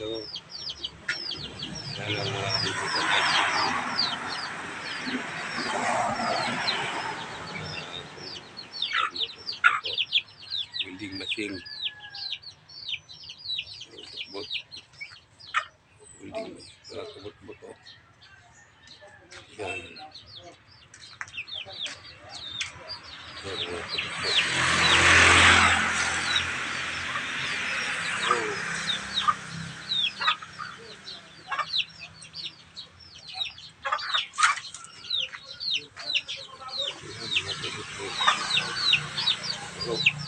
So, yan ang mga dito sa welding machine. Bot. Welding machine. Kabot-bot oh. Yan. Yan mga kabot-bot. Oh. Yan mga kabot-bot. Oh.